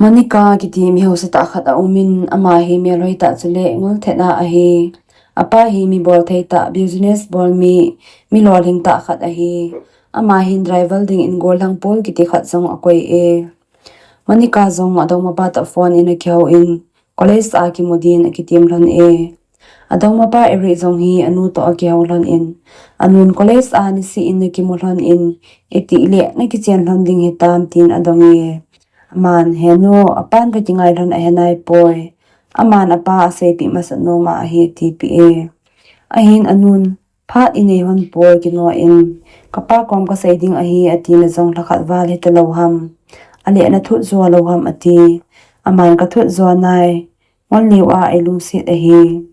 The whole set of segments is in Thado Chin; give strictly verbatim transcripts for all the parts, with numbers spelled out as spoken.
Monica kiti mi hausa tah khat a um in, ama hi mi loi tah chule ngol thet a ahi. Apa hi mi bol thei tah, business bol mi, mi lolhing tah khat ahi. Ama hin driver ding in gollhang Paul kiti khat jong a koi e. Monica jong a dongmapa toh phone in a kihou in, college a kimu din a kitim lhon e. A dongmapa Eric jong hi a nu toh a kihou lhon in, a nun college a ni si in a kimu lhon in, iti le na kichen lhon ding hitam tin a dong e. Aman, he nu, apan ka kingai lhon a he nai poi. Aman apa a seipi masa nom a ahi a tipi e. Ahin a nun, phat i nei hon poi kino in, ka pa kom ka sei ding ahi a ti na jong lhakhat val hita lo ham. A le na thut zo lo ham a ti. Aman ka thut zo nai, ngol liu a ei lungsit ahi.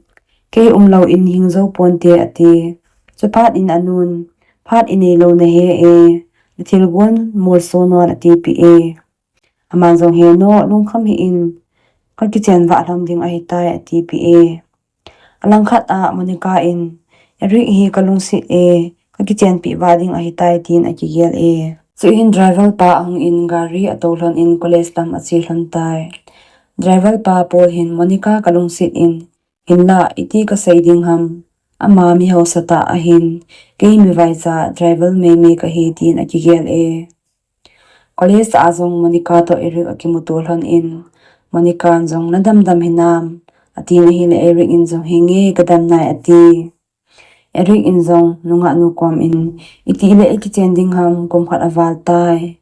Kei um lo in hing zo ponte a ti. Chu phat in a nun, phat i nei lo na he e, na thil gon mul so non a tipi e. Aman jong he nu, lungkham hih in, ka kichen vah lhon ding ahi tai a tipi e. A langkhat a Monica in, Eric hi ka lungsit e, ka kichenpi vah ding ahi tai tin a kigel e. Chuin driver pa a hung in gari a to lhon in college lam a che lhon tai. Driver pa Paul hin Monica ka lungsit in, hinla iti ka sei ding ham, ama mi hausa tah ahin, kei mi vaicha driver meimei ka hi tin a kigel e. College a jong Monica toh Eric a kimuto lhon in, Monica in jong na damdam hinam, a ti na hile Eric in jong hinge ka dam nai a ti. Eric in jong nungah nu kom in, iti le i kichen ding ham, kum khat a val tai.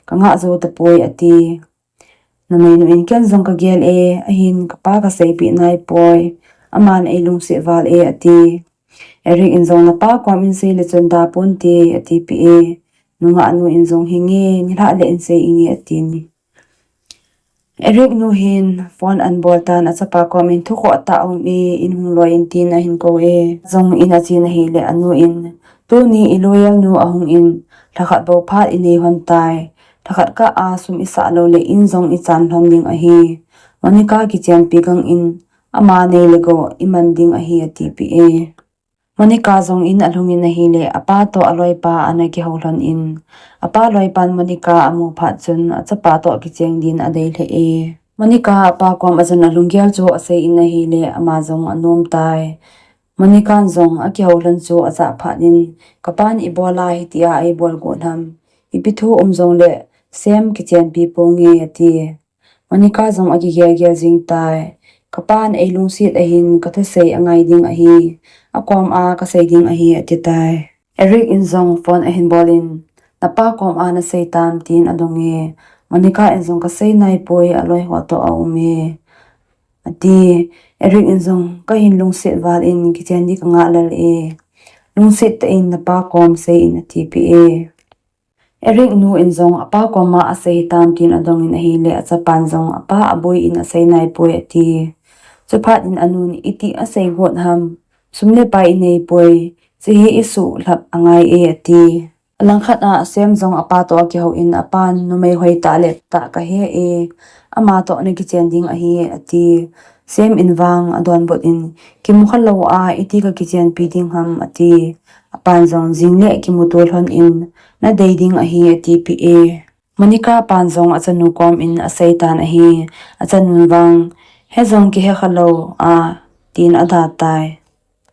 Ka ngah zo ta poi a ti. Numei nu in ken jong ka gel e, ahin ka pa ka seipi nai poi. Aman ei lungsit val e a ti. Eric in jong na pa kom in sei le chun da ponte a tipi e. Nungah nu in jong hinge, nilhah le in sei inge a ti ni. Eric nu hin phone an bol tan a chapa kom in thu khoh ta um e, in hung loi in tin a hin ko e. Jong in a chin a hile a nu in, tuni i loyal nu a hung in, lhakhat bou phat i nei hon tai. Lhakhat kah a sum i sah lo le in jong i chan lhon ding ahi. Monica kichenpi gang in, ama nei le go i man ding ahi a tipi e. Monica jong in a lhung in a hile, a pa toh a loipa ana kihou lhon in, a pa loipan Monica a mu phat chun a chapa toh kicheng din a dei lheh e. Monica a pa kom a chun a lunggel chu a sei in a hile, ama jong a nom tai. Monica in jong a kihou lhon chu a chah phat in, ka pan i bol a hitia ei bol got ham. Ipi thu um jong le, Sam kichenpi ponge a ti. Monica jong a kigel gel jing tai. Ka pan ei lungsit ahin ka thusei a ngai ding ahi. A kom a ka sei ding ahi a ti tai. Eric in jong phone a hin bol in, na pa kom a na sei tam tin a dong e. Monica in jong ka sei nai poi a loi ho toh a um e. A ti, Eric in jong ka hin lungsit val in kichen di ka ngah lel e. Lungsit tah in na pa kom sei in a tipi e. Eric nu in jong a pa kom a a sei tam tin a dong in a hile a chapan jong a pa a boi in a sei nai poi a ti. Chuphat in a nun iti a sei got ham. Sum le pai i nei poi. Chi hi i su lhap a ngai e a ti. A langkhat a Sam jong a pa toh a kihou in a pan numei hoi tah le tah ka he e. Ama toh na kichen ding ahi a ti. Sam in vang a donbut in, kimu kha lo a, iti ka kichenpi ding ham, a ti. A pan jong jing le kimuto lhon in, na dei ding ahi, a tipi e. Monica pan jong a chanu kom in a sei tan ahi. A chanu vang, he jong kihe kha lo a, tin a da tai.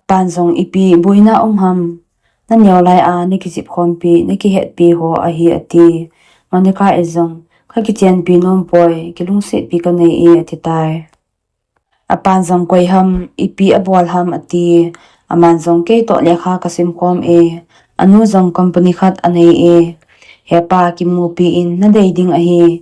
Pan jong ipi buina um ham, na neo lai a, na kijip khompi, na kihetpi ho ahi, a ti. Monica in jong, ka kichenpi nom poi, kilungsetpi ka nei e, a ti tai. A pan jong koi ham, ipi a bol ham a ti. A man jong kei toh lekha ka sim khom e. A nu jong company khat a nei e. He pa kimupi in na dei ding ahi.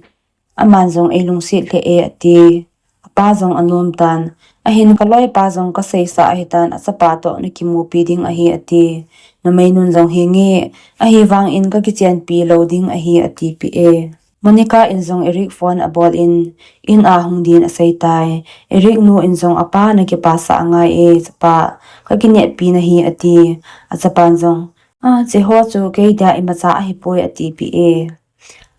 A man jong ei lungset lheh e a ti. A pa jong a nom tan. Ahin ka loi pa jong ka seisa ahi tan a chapa toh na kimupi ding ahi a ti. Numei nun jong hi nge ahi vang in ka kichenpi lo ding ahi a tipi e. Monica in jong Eric phone a bol in, in a hung din a sei tai. Eric nu in jong a pa na kipasa a ngai e, chapa, ka kineppi na hi a ti. A chapan jong, a, che ho chu kei dia imacha ahi poi a tipi e.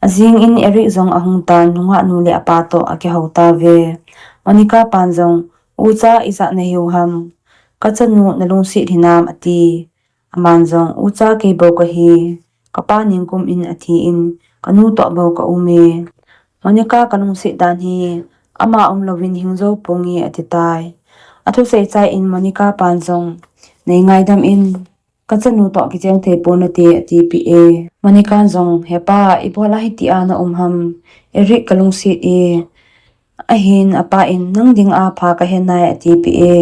A jing in Eric jong a hung tan nungah nu le a pa toh a kihou ta ve. Monica pan jong, ucha ijat na hiu ham. Ka chanu na lungset hinam a ti. A man jong, ucha kei bou ka hi, ka pa ningkum in a thi in, ka nu toh bou ka um e. Monica kalungset dan hi ama umlouvin hing jou ponge ati tai. Athusei chai in Monica pan jong, nei ngaidam in, kachanu toh kicheng thei pon nate atipeh e. Monica jong, hepa, ibola hitia na um ham, Eric kalungset e. Ahin apa in, nang dinga pha kahe nai atipeh e.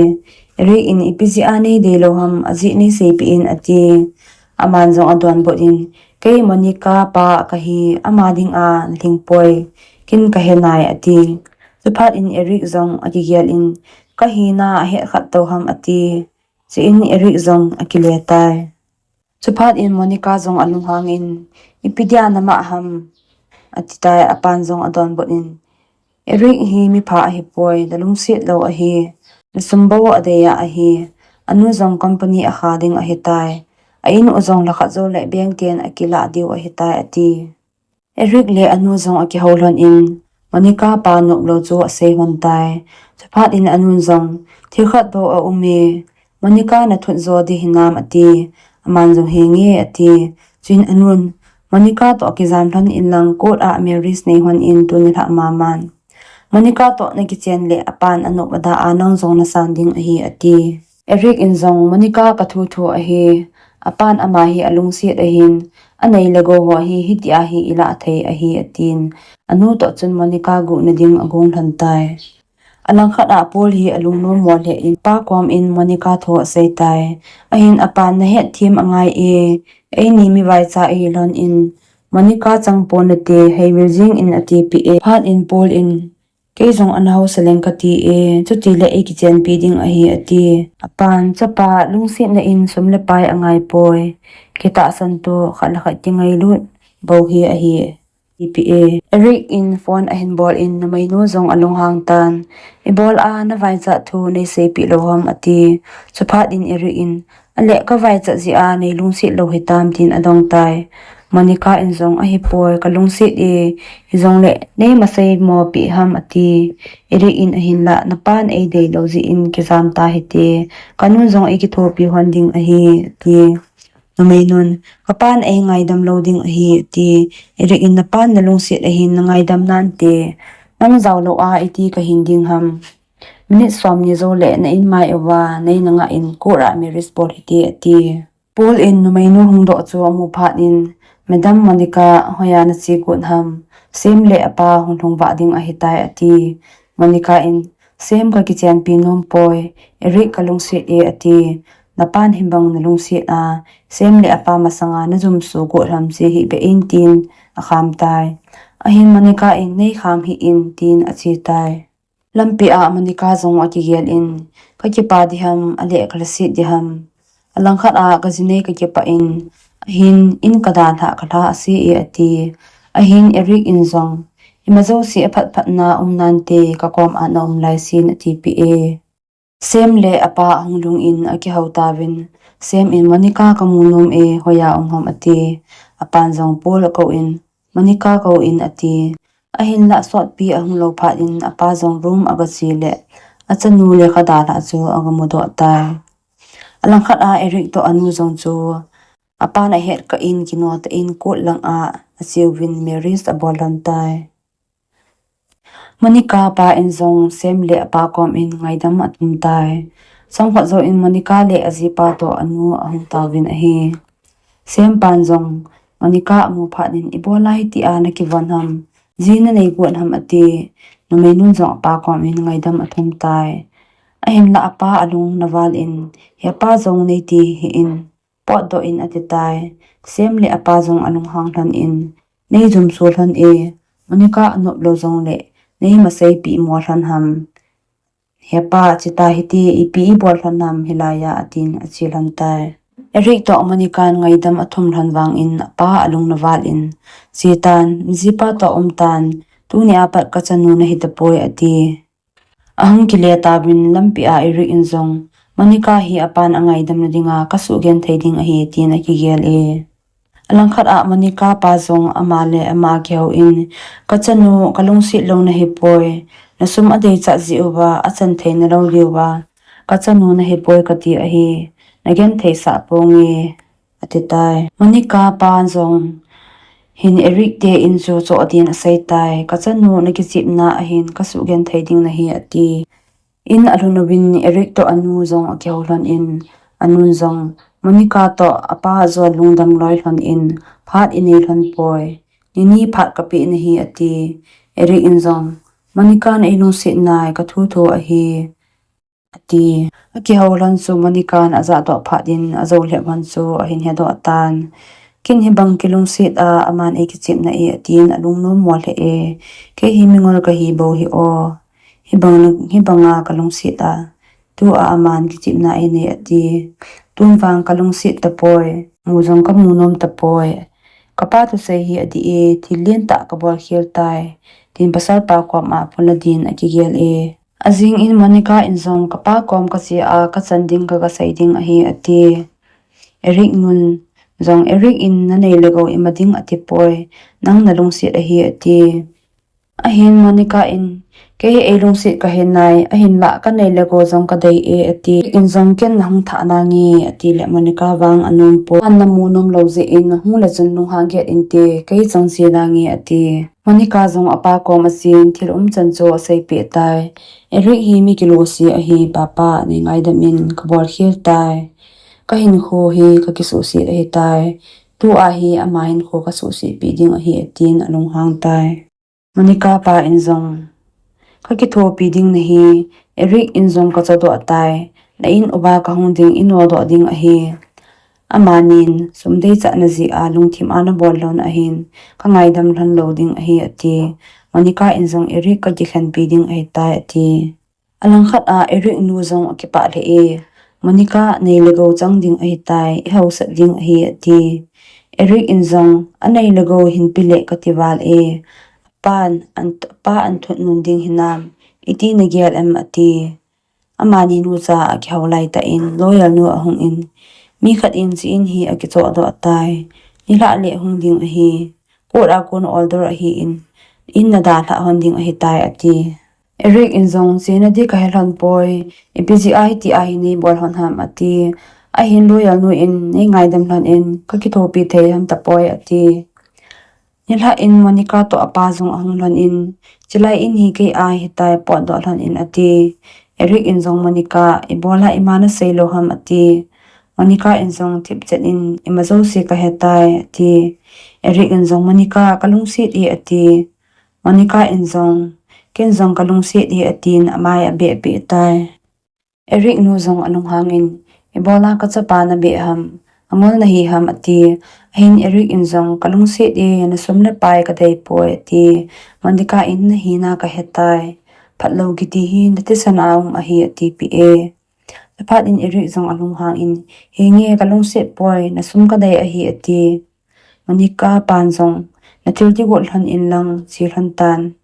Eric in, ipi jeh a nei deilou ham, ajeh nei seipeh in ati. Aman jong adonbut in, kei Monica pa kahi, ama dinga nalhing poi, ken kahe nai ati. Chuphat in Eric jong akigel in, kahina ahet khat tou ham ati. Chuin Eric jong akile tai. Chuphat in Monica jong alunghang in, ipi dia namah ham ati tai. Apan jong adonbut in, Eric hi mipha ahipoi, nalungset lou ahi, nasum bou adei a ahi, anu jong company akha ding ahitai, a in u jong lhakhat jou le bank ten akilah diu ahitai ati. Eric le anu jong akihou lhon in, Monica pa noplou chu asei lhon tai. Chuphat in anun jong, thil khat bou aum e, Monica nathut jo ding hinam ati. Aman jong, henge ati. Chuin anun, Monica toh kijam lhon inlang court a marriage nei lhon in tuni lhah maman, Monica toh nakichen le apan anop ada a nang jong nasan ding ahi ati. Eric in jong, Monica kathuthu ahi, apan ama hi alungset ahin, anei le gou ho hi hitia hi ilah thei ahi atin, anu toh chun Monica guhna ding agong lhon tai. Alangkhat a Paul hi alungnom mo lheh in apa kom in Monica thu asei tai. Ahin apan, nahet them angai e, eini mi vaicha ihi lhon in, Monica chang pon nate, heivil jing in atipeh e. Phat in Paul in, kei jong ana hausa leng kati e, chutile eikichenpi ding ahi ati. Apan, chapa lungsetna in sum le pai angai poi, kitahsan toh khat le khat kingailut bou hi ahi, atipeh e. Eric in phone ahin bol in numeinu jong alunghang tan, ibola navaichat thu neiseipeh lou ham ati. Chuphat in Eric in, ale kavaichat jeh a neilungset lou hitam tin adong tai. Monica in jong, ahipoi, kalungset e, hijongle neimasei mo peh ham ati. Eric in, ahinlah napan eidei lou jeh in kijam tahite, kanun jong eikithopi lhon ding ahi ati. Numeinun, kapan eingaidam lou ding ahi ati. Eric in, napan nalungset ahin nangaidam nante, nang jaolou a iti kahin ding ham. Minute somni joule na inmai uva neina ngah in court a marriage bol hite ati. Paul in numeinu hungdoh chu amu phat in, Madam Monica, hoiya nache got ham, Sam le apa hung lhung vah ding ahitai ati. Monica in, Sam kakichenpi nom poi, Eric kalungset e ati. Napan hibang nalungset a, Sam le apa masanga najumso got ham che hih beh in tin akham tai. Ahin Monica in, neikham hih in tin ache tai. Lampi a Monica jong akigel in, kakipa diham, ale kalhaset diham. Alangkhat a kaji nei kakipah in, ahin in kadalhah kalha ase e ati. Ahin Eric in jong, ima jouse aphatphatna um nante, kakom a naum laisin atipeh e. Sam le apa ahung lhung in akihou tauvin, Sam in, Monica kamu nom e, hoiya um ham ati. Apan jong Paul akou in, Monica kou in ati. Ahinlah sotpi ahung lou phat in apa jong room agache le achanu lekha dalhah chu agamudoh tai. Alangkhat a Eric toh anu jong chu apan ahetkah in kino tah in court lang a acheuvin marriage abol lhon tai. Monica pa in jong Sam le apa kom in ngaidam athum tai. Chomkhat jouvin Monica le ajipa toh anu ahung tauvin ahi. Sam pan jong Monica amu phat in, ibola hitia nakivon ham, ji nanei got ham ati. Numeinun jong apa kom in ngaidam athum tai. Ahinlah apa alung naval in, hepa jong neiti hih in, potdoh in ati tai. Sam le apa jong alunghang lhon in, neijumso lhon e, Monica anop lou jongle neimaseipi mo lhon ham. Hepa, cheta hite, ipi ibol lhon ham hilaiya atin ache lhon tai. Eric toh Monica in ngaidam athum lhon vangin apa alung naval in, chetan, jipa toh umtan, tunia pat kachanu nahitapoi ati. Ahung kile tauvin lampi a Eric in jong, Monica hi apan angaidamna dinga kasugenthei ding ahi tin akigel e. Alangkhat a Monica pa jong ama le ama akihou in, kachanu kalungset lou nahipoi, nasum adeichat jeh uva achan thei nalou diuva, kachanu nahipoi kati ahi, nagentheisah ponge, ati tai. Monica pa jong, Hin Eric te in chu choh din asei tai, ka chanu na kichepna ahin ka suhgenthei ding nahi ati. In alhun uvin Eric toh anu jong akihou lhon in, anun jong Monica toh apa jong lungdam loi lhon in, phat inei lhon poi. Nini phat kapeh nahi ati. Eric in jong, Monica na ilungset nai ka thu thu ahi. Ati. Akihou lhon chu Monica in ajah doh phat in ajou lhep lhon chu ahin hedoh tan. Ken hibang kilungset a aman eikichepna e atin alungnom mo lheh e. Kei hi mingol kahi bou hi o. Hibang, hibanga kalungset a. Tua aman kichepna einei ati. Tun vang kalungset tapoi. Mu jong kamu nom tapoi. Kapa thusei hi adih e, thil lentah kabol khel tai. Tin pasal pa koma phone la din akigel e. Ajing in Monica in jong kapa kom kache a kachan ding kagasei ding ahi ati. Eric nun jong Eric in nanei le gou ima ding atipoi, nang nalungset ahi ati. Ahin Monica in, kei hi eilungset kahi nai, ahinlah kanei le gou jong kadei e ati. Eric in jong ken nahung thah nange ati le Monica vang anom poi. An namu nom lou jeh in hung le chun lunghang get inte, kei chang che nange ati. Monica jong apa kom achen thil umchan chu aseipeh tai. Eric hi mi kilose ahi, papa nei ngaidam in kabol khel tai. Kahinkho hi kakisuhset ahi tai. Tua hi ama hinkho kasuhsetpeh ding ahi atin alunghang tai. Monica pa in jong, kakithopi ding nahi, Eric in jong kachohdoh tai. Na in uva kahung ding, inodoh ding ahi. Amanin sum deichatna jeh a lungthim a nabol lhon ahin, kangaidam lhon lou ding ahi ati. Monica in jong Eric kakikhenpi ding ahitai ati. Alangkhat a Eric nu jong akipah lheh e, Monica nei le gou chang ding ahitai, ihaosat ding ahi ati. Eric in jong anei le gou hinpe le kati val e, pan, an, pa an thut nun ding hinam, iti nagel em ati. Amani nucha akihou laitah in lawyer nu ahung in, mi khat in che in hi akichohdoh tai, nilhah le hung ding ahi, court a kon order ahin, in nadalhah lhon ding ahitai ati. Eric in jong chena ding kahe lhon poi, ipi jeh a hitia hi neibol lhon ham ati. Ahin lawyer nu in, nei ngaidam lhon in, kakithopi thei lhon tapoi ati. Nilhah in Monica toh apa jong ahung lhon in, chulai in hi kei a ahitai, potdoh lhon in ati. Eric in jong Monica, ibola ima nasei lou ham ati. Monica in jong thipchet in, ima jouse kahetai ati. Eric in jong Monica kalungset e ati. Monica in jong, ken jong kalungset e atin amai abehpeh tai. Eric nu jong alunghang in, ibola kachapa nabeh ham, angol nahi ham ati. Ahin Eric in jong, kalungset e, nasum le pai kadeipoi ati. Monica in, nahina kahetai, phatlou kiti hi nathisan a um ahi atipeh e. Chuphat in Eric jong alunghang in, henge kalungset poi, nasum kadei ahi ati. Monica pan jong, nathil kigot lhon in lang che lhon tan,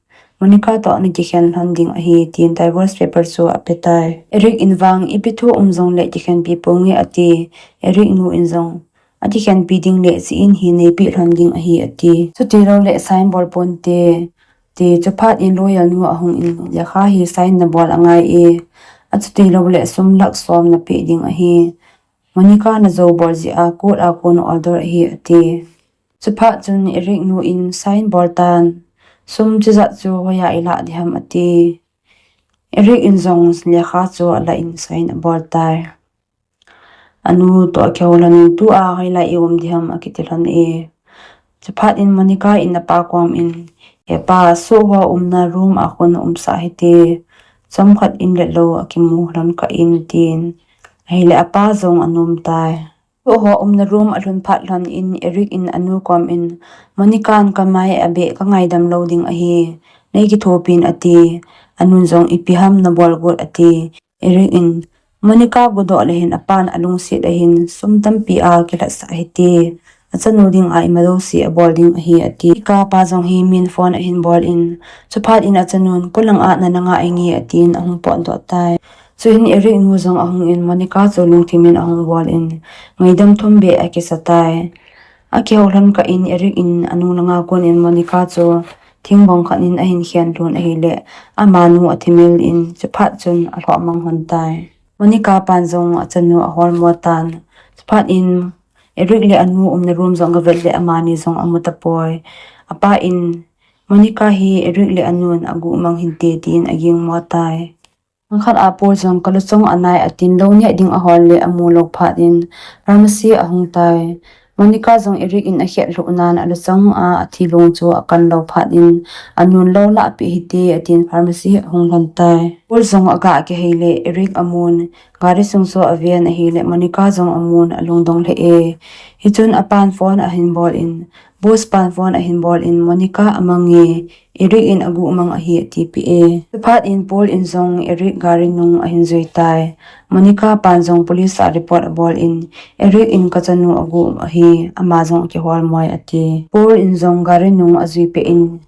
Monica toh nakikhen lhon ding ahi tin divorce paper chu apetai. Eric in vang ipi thu um jongle kikhenpi ponge ati. Eric nu in jong, akikhenpi ding le che in hi neipeh lhon ding ahi ati. Chuti loule sign bol ponte, ti. Chuphat in lawyer nu ahung in, lekha hi sign nabol angai e, achuti loule sum lakh som napeh ding ahi. Monica najou bol jeh a court a kon order ahi ati. Chuphat chun Eric nu in sign bol tan, sum chijat chu hoiya ilah ding ham ati. Eric in jong lekha chu alah in sign abol tai. Anu toh akihou lhon in, tua hoilai ium ding ham akiti lhon e. Chuphat in Monica in apa kom in, hepa, soh ho umna room a kon umsah hite, chomkhat in le lou akimu lhon kah in tin. Ahile apa jong anom tai. Soh ho umna room alhun phat lhon in Eric in anu kom in, Monica in kamai abeh kangaidam lou ding ahi, neikithopin ati. Anun jong ipi ham nabol got ati. Eric in, Monica godoh le hin apan alungset ahin sum tampi akilhatsah hite, achanu dinga ima jouse abol ding ahi ati. Monica pa jong hi min phone ahin bol in, chuphat in achanun, polang a nana nga inge atin ahung potdoh tai. Chuin Eric nu jong ahung in Monica chu lungthim in ahung bol in, ngaidam thum beh akisa tai. Akihou lhon kah in Eric in anu langa kon in Monica chu thingbong khat in ahin khen lhun ahile, amanu athimil in chuphat chun alhoh mang lhon tai. Monica pan jong achanu ahol mo tan. Chuphat in Eric le anu umna room jong agavet le amani jong amu tapoi. Apa in, Monica hi Eric le anun aguh mang hinte tin agingmo tai. Langkhat a Paul jong kaluchang anai atin, lou neh ding ahol le amu lou phat in pharmacy ahung tai. Monica jong Eric in akhet lhuh nan aluchang a athilong chu akan lou phat in, anun lou lahpeh hite atin pharmacy ahung lhon tai. Paul jong aga kihei le Eric amun, gari sung chu aven ahile Monica jong amun alungdong lheh e. Hichun apan phone ahin bol in, boss pan phone ahin bol in, Monica amang e, Eric in aguh mang ahi atipeh e. Chuphat in Paul in jong Eric gari nung ahin jui tai. Monica pan jong police a report abol in, Eric in kachanu aguh ahi, ama jong akihol moi ati. Paul in jong gari nung ajui peh in,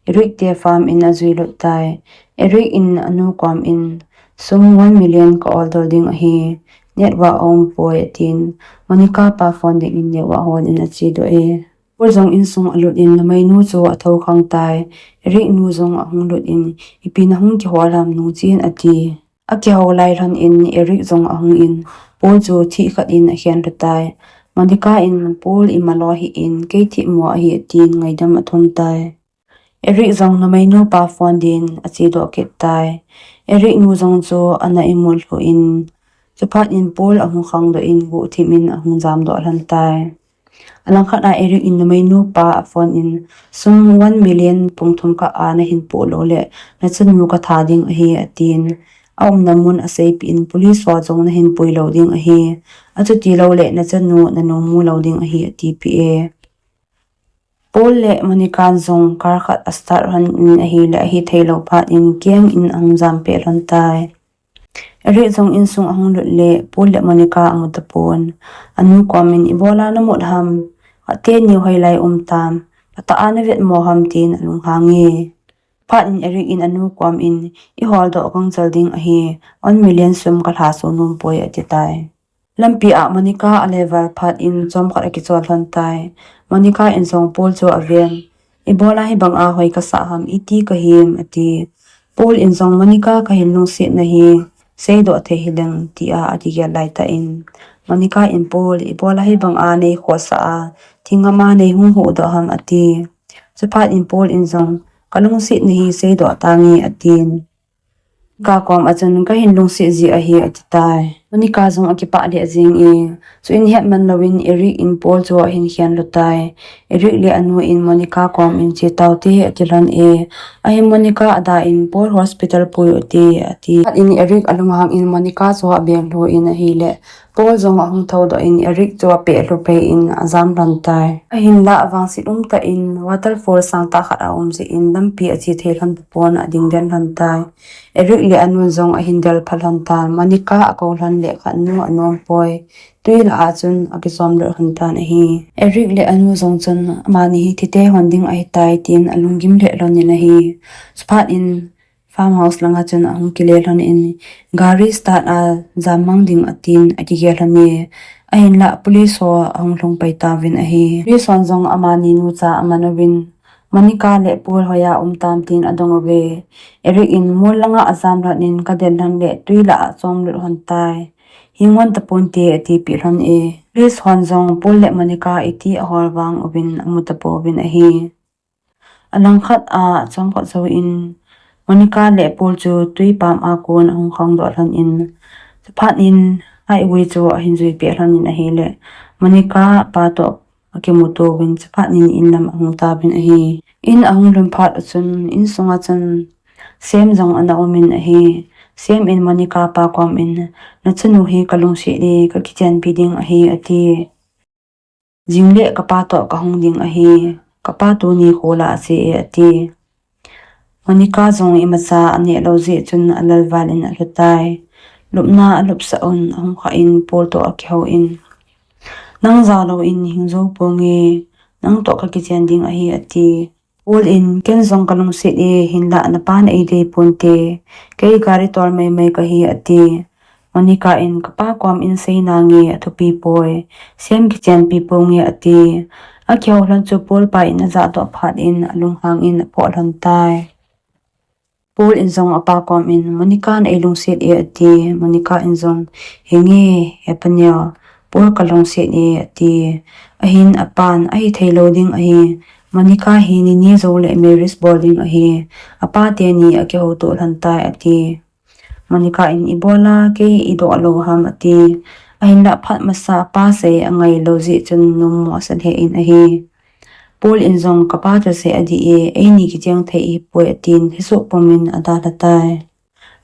Eric te farm in ajui lut tai. Eric in anu kom in, sum one million ka ol dol ding ahi, network aumpoi atin, Monica pa phone ding in network hon in achedoh e. Paul jong insung alut in numeinu chu athokhang tai. Eric nu jong ahung lut in, ipi nahung kihol ham nungchen ati. Akihou lai lhon in Eric jong ahung in, Paul chu thih khat in akhen lhu tai. Monica in Paul ima lou hih in, kei thih mo ahi atin ngaidam athum tai. Eric jong numeinu pa phone din achedoh kit tai. Eric nu jong chu ana imut lhu in, chuphat in Paul ahung khangdoh in guhthim in ahung jamdoh lhon tai. Alangkhat a Eric in numeinu pa aphone in, sum one million pung thum kah a nahin poh lou le, nachanu katha ding ahi atin, aumna mun aseipeh in, police ho jong nahin pui lou ding ahi, achuti lou le nachanu nanung mu lou ding ahi atipeh e. Paul le Monica jong car khat astart lhon in ahile ahithei lou phat in keng in ahung jam peh lhon tai. Eric jong insung ahung lut le Paul le Monica amu tapon. Anu kom in ibola namut ham, ateni hoilai um tam, atah a navet mo ham tin alunghang e. Phat in Eric in anu kom in ihol doh gangchal ding ahi, one million sum kalha soh nompoi ati tai. Lampi a Monica alevel phat in chomkhat akichol lhon tai. Monica in jong Paul chu aven. Ibola hibang a hoi kasah ham, iti kahim ati. Paul in jong Monica kahin lungset nahi, seidoh thei hileng tia akigel laitah in, Monica in Paul ibola hibang a neikhohsah a, thinggam a neihung huhdoh ham ati. Chuphat in Paul in jong kalungset nahi, seidoh tange atin. Kakom a chun kahin lungset ji ahi ati tai. Monica jong akipah lheh jeng e. Chuin hetman louvin Eric in Paul chu ahin khen lhu tai. Eric le anu in Monica kom in che taute ati lhon e. Ahin Monica ada in Paul hospital pui ute ati. Phat in Eric alunghang in Monica chu abeng lhu in ahile Paul jong ahung thoudoh in Eric chu apeh lhu peh in ajam lhon tai. Ahinlah vangset umtah in waterfall sangtah khat aum jeh in lampi ache thei lhon tapon ading den lhon tai. Eric le anu jong ahin del pha lhon tan, Monica akou lhon le khatnu anompoi. Twi lah a chun akichom lut lhon tan ahi. Eric le anu jong chun amani hi thite hon ding ahitai tin alunggim lheh lhon in ahi. Chuphat in farmhouse langa chun ahung kile lhon in, gari start a jam mang ding atin akigel lhon e. Ahinlah police ho ahung lhung pai tauvin ahi. Police hon jong amani nucha aman uvin, Monica le Paul hoiya um tam tin adong uve. Eric in mol langa ajam lhon in kadel lhon le twi lah a chom lut lhon tai. Hingon taponte atipeh lhon e. Police hon jong Paul le Monica iti ahol vang uvin amu tapouvin ahi. Alangkhat a chomkhat jouvin Monica le Paul chu twi pam a kon ahung khangdoh lhon in, chuphat in highway chu ahin jui peh lhon in ahile Monica pa toh akimuto uvin chuphat in in lam ahung tauvin ahi. In ahung lhun phat uchun insunga chun Sam jong ana um in ahi. Sam in Monica pa kom in, nachanu hi kalungset e, kakichenpi ding ahi ati. Jingle kapa toh kahung ding ahi, kapa tuni khola ache e ati. Monica jong imacha aneh lou jeh chun alalval in alhu tai. Lupna alupsah un ahung khah in Paul toh akihou in, nang jalou in hing jou ponge, nang toh kakichen ding ahi ati. Paul in, ken jong kalungset e, hinlah napan eidei ponte, kei gari tol maimai kahi ati. Monica in, kapa kom in sei nange athupi poi, Sam kichenpi ponge ati. Akihou lhon chu Paul pa in ajahdoh phat in alunghang in aphoh lhon tai. Paul in jong apa kom in, Monica na eilungset e ati. Monica in jong, henge, hepa neo, Paul kalungset e, ati. Ahin apan, ahi thei lou ding ahi. Monica hi nini jou le marriage bol ding ahi. Apa teni akihouto lhon tai, ati. Monica in, ibola kei idoh lou ham, ati. Ahinlah phat masa apa sei angai lou jeh chun nom mo asa lheh in ahi. Paul in jong kapa thusei adih e, eini kicheng thei ahipoi atin, hisoh pumin adalha tai.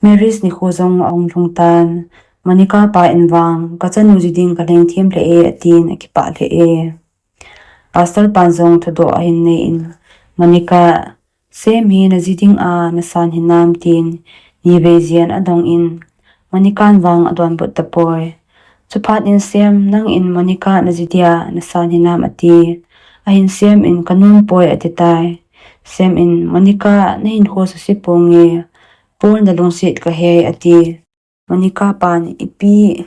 Marriage nikho jong ahung lhung tan. Monica pa in vang, kachanu ji ding kalheng them lheh e, atin akipah lheh e. Pastor pan jong thudoh ahin nei in, Monica, Sam hi naji ding a nasan hinam tin, nivei jen adong in, Monica in vang adonbut tapoi. Chuphat in Sam, nang in Monica naji dia nasan hinam, ati. Ahin Sam in, kanom poi, ati tai. Sam in, Monica, nahinkho suse ponge, Paul nalungset kahe, ati. Monica pan, ipi,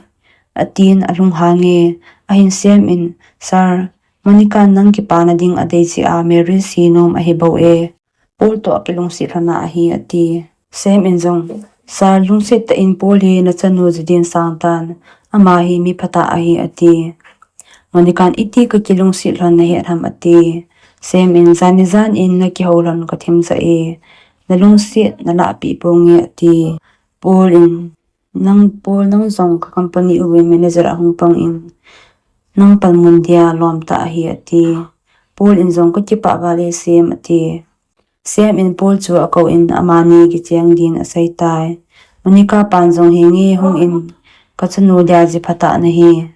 atin alunghang e. Ahin Sam in, Sir, Monica nang kipana ding adei jeh a marriage hi nom ahibou e. Paul toh akilungset lhon a ahi, ati. Sam in jong, Sir, lungset tah in Paul hi nachanu ji din sang tan, ama hi mi phatah ahi, ati. Monica in, iti kakilungset lhon nahet ham, ati. Sam in, jan ni jan in nakihou lhon kathim jeh e, nalungset nalah peh ponge, ati. Paul in, nang Paul, nang jong ka company uva manager ahung pang in, nang panmun dia lom tah ahi, ati. Paul in jong, kakipah val e Sam, ati. Sam in Paul chu akou in amani kicheng din asei tai. Monica pan jong, henge hung in, kachanu dia ji phatah nahi.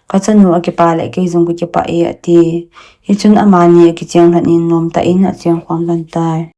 Kachanu akipah le kei jong kakipah e, ati. Hichun amani akicheng lhon in nom tah in acheng khom lhon tai.